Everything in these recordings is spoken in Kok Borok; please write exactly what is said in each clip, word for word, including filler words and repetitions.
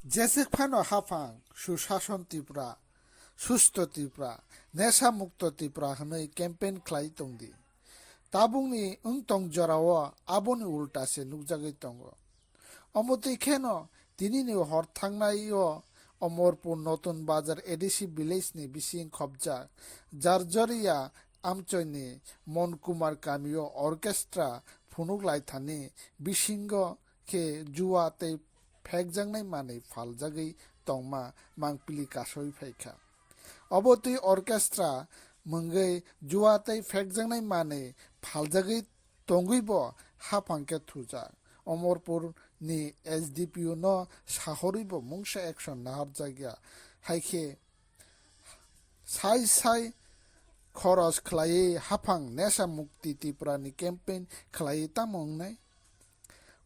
Jeswk phano haphang Sushason Tripura, Susto Tripura, Nesha Mukto Tripura hwnwi campaign khlai tongdi. Tabukni wng tong jorao aboni ulta se nukjagwi tongo. Omo twi kheno tinini hor thangnai-o Omorpur Notun Bazar A D C village ni bising khopjak Jarjoria amchoini Mon Kumar kamio orchestra phunuk laithani bisingo khe jua tei phekjaknai manwi phaljagwi tongma mangpili kasoi phaikha. Obo twi orchestra mungwi jua tei phekjaknai manwi phaljagwi tongwibo haphang khe thujak. Omorpur ni S D P O no sahorwibo mungsa action naharjakya. Haikhe sai sai khoros khlaiwi haphang Nesha Mukti Tripura ni campaign khlaiwi tamo wngnai?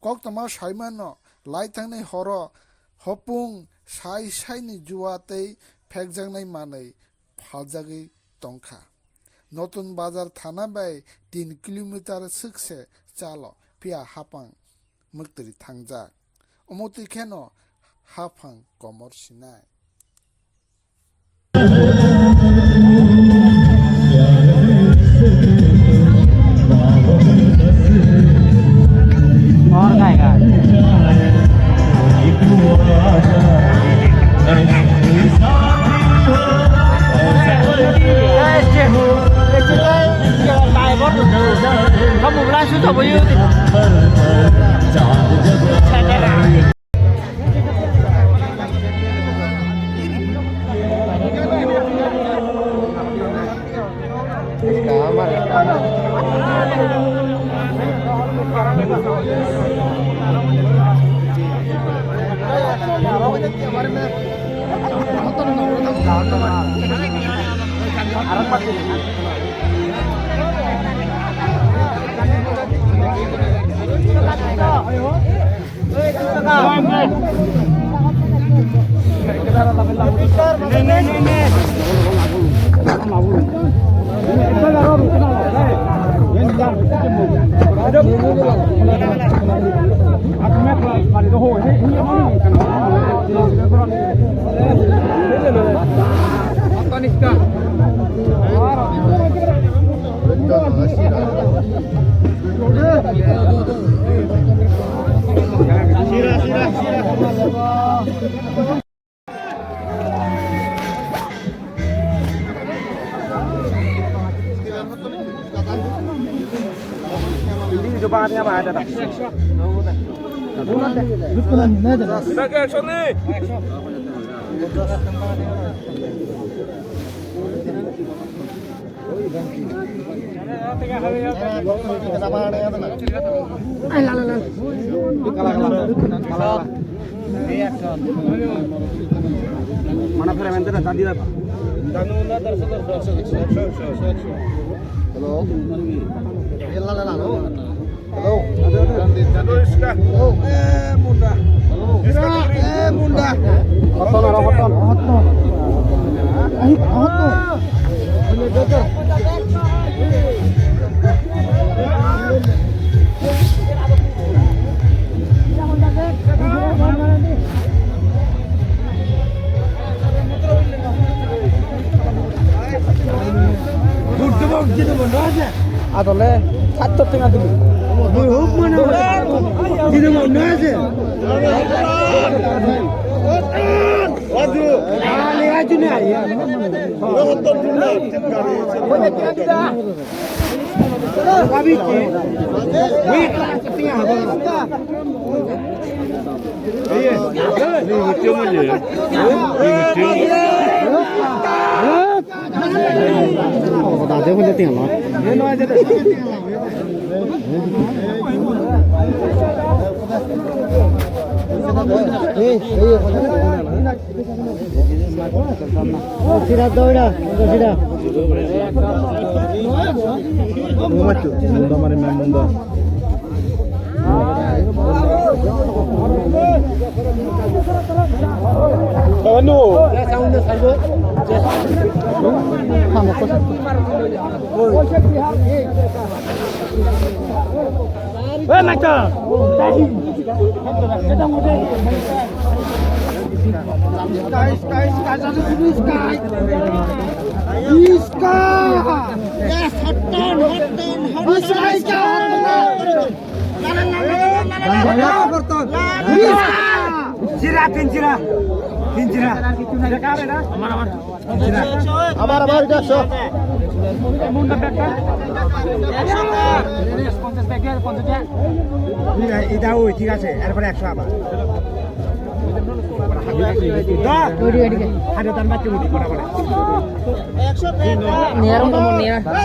Koktwma saimano, laithangni horo hopung sai saini jua tei phekjaknai manwi phaljagwi tongkha. Notun Bazar thana bai tin kilometer swk se chalo, phiya haphang mwktwiri thangjak. Omo twi kheno haphang komor sinai. Mana pera mente na tadi apa? Hello. Hello. Hello. Hello. Eh, munda. Hello. Eh, munda. Hoton, aro hoton. Hoton. Ai, hoton. Adole, satto tenga dulu. Bui huk mana? Dino mau nase. Laju. Ale aju ne aya. Sira doira, sira. Munda mari munda. Anu. Hey, Michael. Iska, iska, iska, satu sini iska. Iska. Yes, hot turn, hot turn, hot turn, iska, iska. Iska. Jira, tin jira. Tin jira. Aman, aman. Abar, abar, jakso. Ida, oi, thik ase, erpore eksho abar. Da? Odi, odi. Ado tan bacche odi, kora, kora. Niyar, niyar.